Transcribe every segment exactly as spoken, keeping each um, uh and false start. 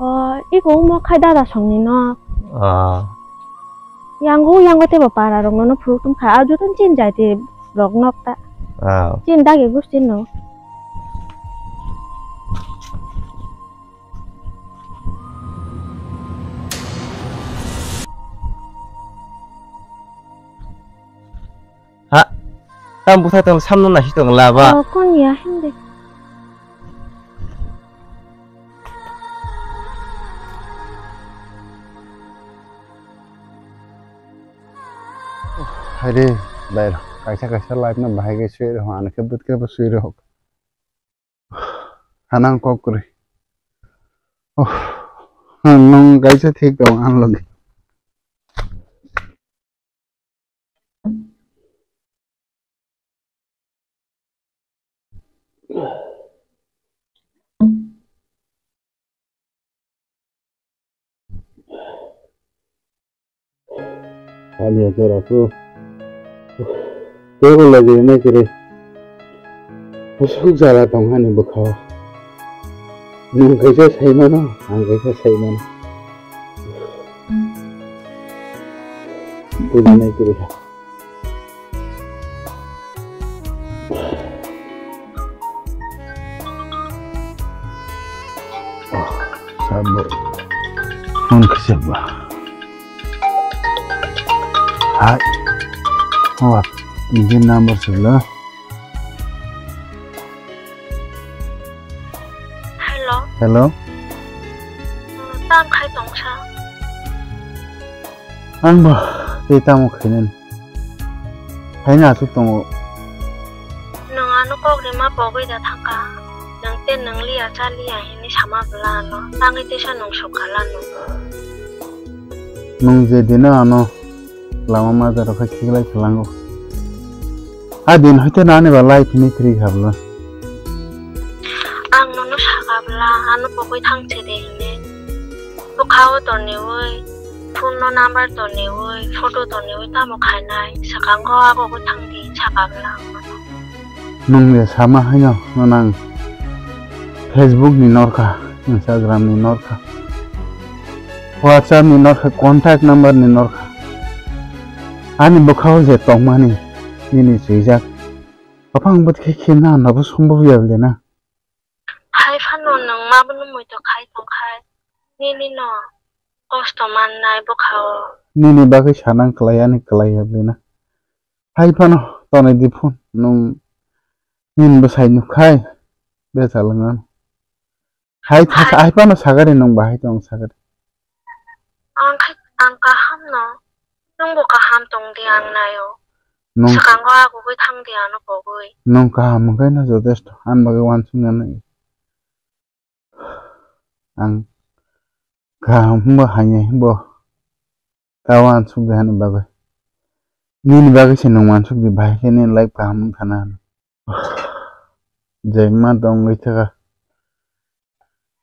O, iko wngmo khai dada songni no. Ah. Yango, yango tebo para rok no phuru tong kha. A joto chin jai te rok nok ta. Ah. Chin dagi gusti no. Ha, tam bwthai tong samno nasi tong la ba. Oh, kon ya hindi. Hai de, bai rok. Kaisa kaisa life no bahai khe sui rok, ano khe bwt khe bo sui rok. Hanang kok kwrwi. Oh, nwng kaisa thik tong ang logi. Ani jora ko. Tebo logi nai kiri. Busuk jala tong hani bwkha. Nwng kaisa sai mano, ang kaisa sai mano. Buji nai kiri. Sabo. Phone khe sabo. Hai. Oh, engine number sila. Hello. Hello. Tam khai tongsa. Ang bo tei tamo khainani. Haino aswk tongo. Nwng ano kok rima pogwi da thangkha. Nwng te nwng liya cha liya hinwi sama bwla ano. Tangwi tisa nwng sukha lano. Nwng je dino ano lama majaro khe khiklai kwlango. A din hoite nani ba lai phini kwrwi kha bwla. Ang nono sakha bwla ano pogwi thangse de hinwi. Bwkha o toniwi, phone no number toniwi, photo toniwi tamo khainai, swkango abo bwthang di sakha bwla ang mano. Nwng je sama haino, nono ang Facebook ni norkha, Instagram ni norkha, WhatsApp ni norkha, contact number ni norkha. Ani bwkha o je tongmani, nini swijak. Bwphang bwtwi khe khina nabo sombob ya bwle na. Hai phano nwng ma bono muitu khai tongkhai, nini no kosto mannai bwkha o. Nini bagwi sanang kwlai, ani kwlai ya bwle na. Hai phano tonwi di phone, nwng nini bwsai nukhai, bechal wng ano. Hai tha-, hai. Hai phano sagari nwng bahai tong sagari. Ang khai, ang kaham no, nwng bo kaham tong di ang naio. Nwng swkango agugwi thang di ano pogwi. Nwng kaham wngkhe no jotesto, ani bagwi uansukna nai. Ang kaham hwnba hamya hwnba ta uansuk di hani bagwi. Nini bagwi se nwng uansuk di, bahai khe nini life kaham wngkha na. Je ma tongwi thaka.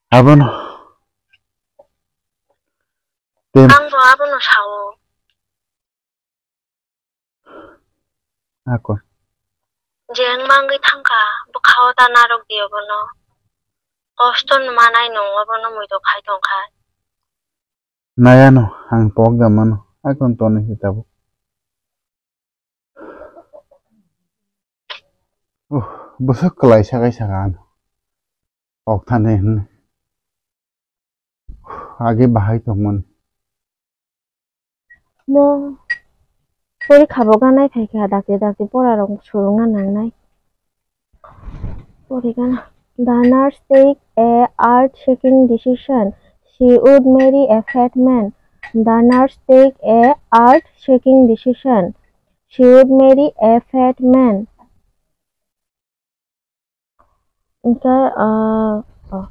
Abono. Tem- Ang bo abono sao. Ako. Je wng mangwi thangkha, bwkha o ta narwk di obono. Kosto nw manai nwng obono muitu khai tongkha. Nayano ang pok da mano, akon toni se tabuk. Uh, bwswk kwlai sakai saka ano. Pok thani hwnwi. Age bahai tongmani. Mo porikha bo ganai phaikha, dakti dakti pora rok surungna nangnai. Porikha na. The nurse take a earth shaking decision. She would marry a fat man. The nurse take a earth shaking decision. She would marry a fat man. Hwnkhe, ah, oh.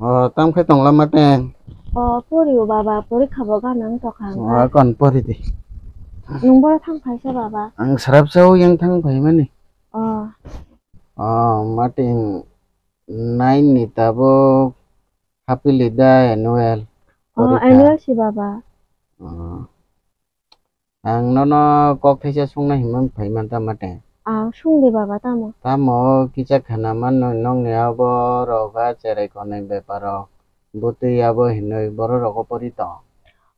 Oh, tam khe tongla mate? Oh, pori o baba, porikha bo gana wng tokha hwnkhe. Oh, kon pori di. Nwng boro thang phaisa baba? Ang srapsa o yang thang phaimani. Oh. Oh, mate nine ni tabuk hapili da annual. Oh, porikha. Annual si baba. Oh. Ang nono kok thaisa sungna himwi phai manta mate. Ah, sung di baba tamo? Tamo kisa khana mano nongni abo rok a cherai konai bepar rok. Bwtwi abo hinwi borok rogo pori tong.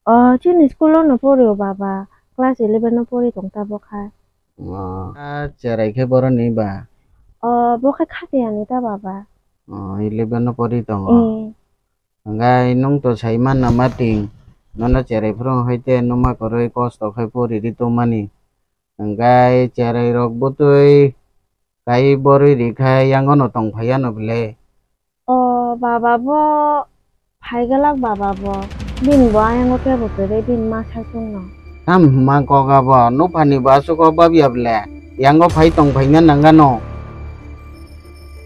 O, chini school o no pori o baba. Class eleven o pori tong ta bo kha. O, a cherai khe boroni ba? O, bo khe khatiyani ta baba. O, eleven o pori tongo. Eh. Hwnkhe nwng to sai manna mating, nono cherai phuru hai te numa kwrwi kosto khai pori ri tongmani. Hwnkhe cherai rok bwtwi kai borwi ri khai yango no tong phai ya no bwle. O baba bo phai glak baba bo, bini bo ayang o kebo kwrwi bini ma sai chwng no. Tam hwnma kok abo, nuphani bo aswk o bab ya ble, yango phai tong phaina nang gano.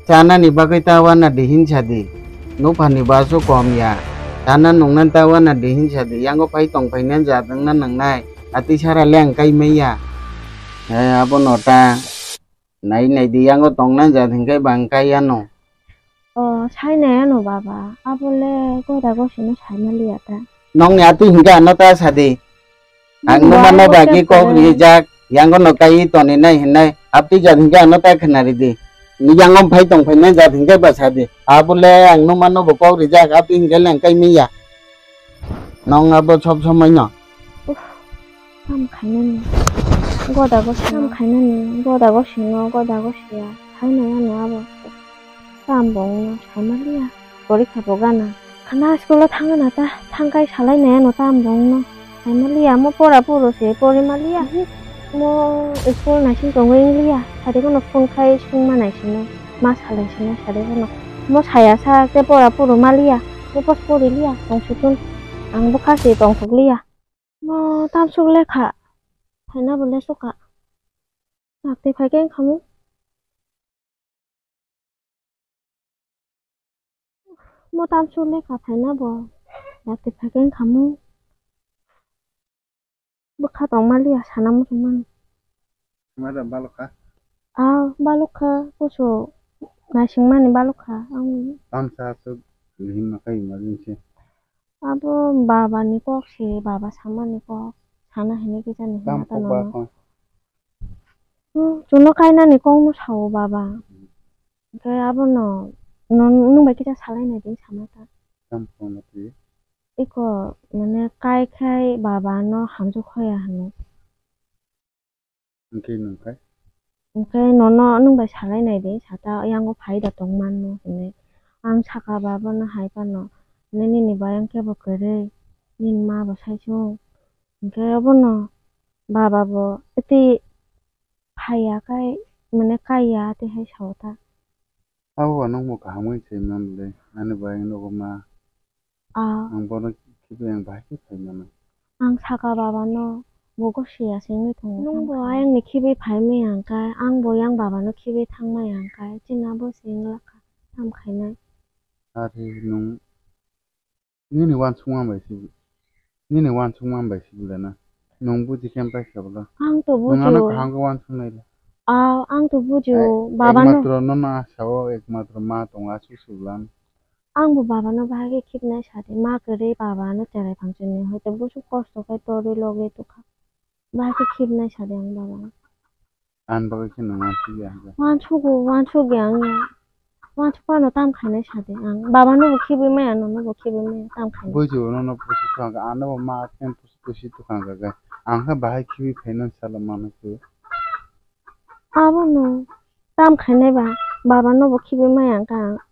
Chanani bagwi ta wana di hinsa di, nuphani bo aswk kom ya, chana nungna ta wana di hinsa di, yango phai tong phaina jat wngna nangnai, atwi sara le ang kai manya. He abono ta. Nai nai di, yango tongna jat hinkhe bang kai ano. O, sai nai ano baba, abo le goda gosi no sai maliya ta. Nongni atwi hinkhe ano ta sadi. Ang numa no ba ki kok rijak, yango no kai toni nai hinai, atwi jat hinkhe ano ta khna ridi. Yango phai tong phainai jat hinkhe ba sadi. Abo le ang numa no bo kok rijak, atwi hinkhe le ang kai manya. Nong abo sob somoi no. Uff, tam khainani. Goda gosi, tam khainani. Goda gosi no, goda gosi ya. Sai nai ano abo. Tam bong no, sai maliya. Porikha bo gana. Khana school o thangna ta, thangkai salai nai ano tam bong no. Sai maliya, mo pora puro se, pori maliya. Mo school naising tongwi wng liya. Sadi kono phone khai sungma naisino. Ma salai sino, sadi kono. Mo saya sa, te pora puro maliya. Mo pos pori liya, tong sutun. Ang bwkha se tong suk liya. Mo tamsuk lekha phaina bo lesokha. Dakti phaikhe wngkha mo. Mo tamsuk lekha phaina bo dakti phaikhe wngkha mo. Bwkha tong maliya sana muchung mani. Mada balokha? Ah, balokha, kusu naisingmani balokha ang. Tamsa aswk lihim makai emergency. Abo baba ni kok se, baba samani kok, sana hinwi kisa ni hinwi ta nono. Hmm, chuno kainani kok no sao baba. Hwnkhe abono, no, nwng bai kisa salai nai di sama ta. Tam phone twi. Iko, mane, kai khai baba no hamjwk hoya hwnwi. Hwnkhe nwng khai? Hwnkhe nono nwng bai salai nai di, sata yango phai da tong mano hinwi. Ang saka baba no hai phano, nini ni bayang kebo kwrwi, nini ma bo sai chwng. Hwnkhe obono baba bo tei phaiya kai, mane, kaiya tei hai sao ta. Abo ba nwng bo kaham wi se man le, ani bai nogo ma. Ah. Ang bono khibi ang bahai khe phai mano. Ang saka baba no, bo gosiya se wngwi tongo. Nwng bo ayang ni khibi phai maya hwnkhe, ang bo yang baba no khibi thang maya hwnkhe, chini abo se wng lakha, tam khainai. Ari nwng nini wansukma bai se, nini wansukma bai se bwle na. Nwng buji khe pai khe bwle. Ang to buji. Nwng ano kaham khe wansuk nai le. Ah, ang to buji o, baba no. Ekmatro nono asa o, ekmatro ma tongo aswk se bwle. Ang bo baba no bahai khe khibnai sa di, ma kwrwi baba no cherai phang chini, hoito busuk kosto khe torwi logwi tukha. Bahai khe khibnai sa di ang baba no. Ang bagwi khe nwng wansuk ya hwnkhe. Wansuk o, wansuk ya ang ya. Wansuk phano tam khainai sa di ang. Baba no bo khibwi maya, nono bo khibwi maya, tam khainai. Buji o nono pusi thang kha, ano bo ma khe pusi pusi tukang kha khe. Ang khe bahai khibwi phainai salo mano khe. Abono tam khainai ba, baba no bo khibwi maya ang kha ang.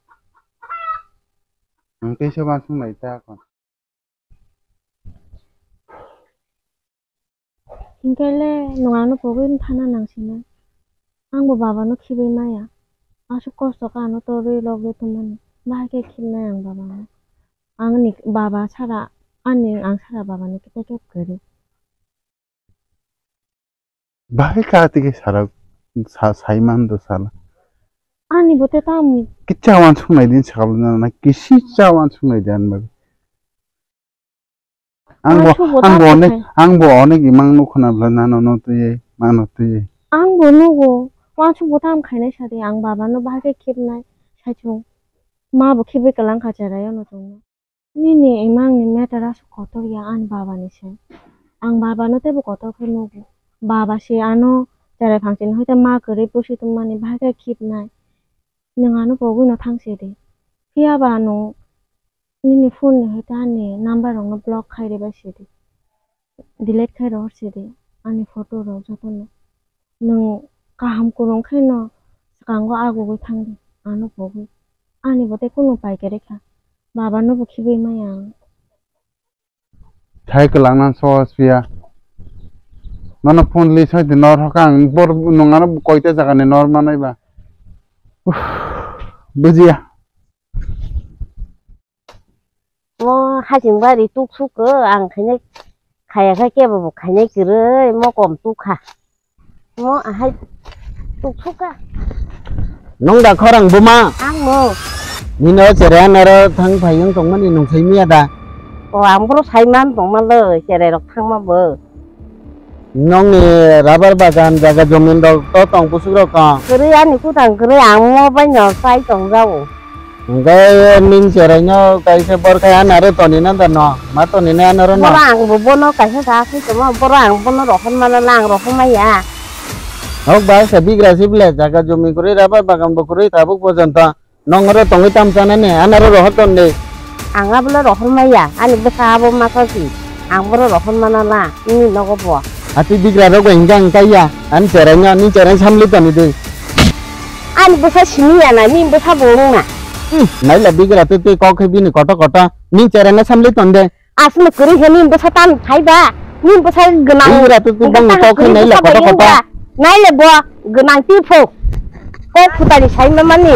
Ang teisa wansuk nai ta kon. Hinkhe le nwng ano pogwi phana nang sina. Ang bo baba no khibwi maya. Aswk kosto khe ano torwi logwi tongmani. Bahai khe khibnai ang baba no. Ang ni baba sara, ani ang sara baba ni kete khe kwrwi. Bahai kha tike sara, sa-, sai man do sala. Ani bo te tam. Kicha wansuk nai din sakal na, na kisi cha wansuk nai din ba. Ang bo, wansuk bo ang bo tam onek, khai. Ang bo onek imang nuk khna bla nano no twi, mano twi. Ang bo nugo, wansuk bo tam khainai sa di, ang baba no bahai khe khibnai, sai chung. Ma bo khibwi kwlang kha cherai ano chwngno. Nini imang ni matter aswk kotor ya ani baba ni se. Ang baba no teibo kotor khe nugo. Baba se ano Cherai phangsini hoite ma kwrwi pusi tongmani bahai khe khibnai. Nwng ano pogwi no thang sidi. Phiya ba nwng nini phone ni hoite ani number rok no block khai ribai sidi. Delete khai rohor sidi ani photo rok jotono. Nwng kaham kwrwng khe no swkango agugwi thangdi ano pogwi. Ani bo tei kunu pai kwrwi kha. Baba no bo khibwi maya ang. Thai kwlangna sohos phiya. Nono phone li soi di nor hoka ang bor nungano koita jaga ni nor manai ba. Uff, bujiya. Mo hajing bari tuk suk ang khainai khaya kha kebo bo khainai kwrwi mo kom tuk kha. Mo ahai tuk suk kha. Nong da khorang buma. Ang mo. Nino cherai anaro thang phai wng tongmani nung sai miya da. O ang boro sai man tongma lo cherai rok thangma bo. Nong ni rubber bagan jaga jomin rok to tong pusuk rok to. Kwrwi ani kutang kwrwi ang mo bai no sai tong jao. Hingke ning cherai no kaisa bor khai anaro toni na da no ma toni na anaro no. Boro ang bo bono kaisa sa sai tongma boro ang bono rohor mana lang rohor maya. Hok ba sa bigra sibile jaga jomi kwrwi rubber bagan bo kwrwi tabuk pojonto. Nong oro tongwi tam chanani, anaro rohor ton de. Ang abole rohor maya, ani bwsa abo masa si. Ang boro rohor mana la, ini nogo bo. Ati bigra rok bai hingka hingka ya, ani cherai no, ni cherai samli toni de. Ani bwsa simi ya na, ni bwsa bo wng na. Hmm, naila bigra twi twi kok khe bini koto koto, ni cherai no samli ton de. Aswk no kwrwi khe nini bwsa tamo phai ba? Nini bwsa gwnang. Wngwi ra twi twi bangni kok khe naila koto koto. Naile bo gwnang twi pho. Kok phutani sai ma mani.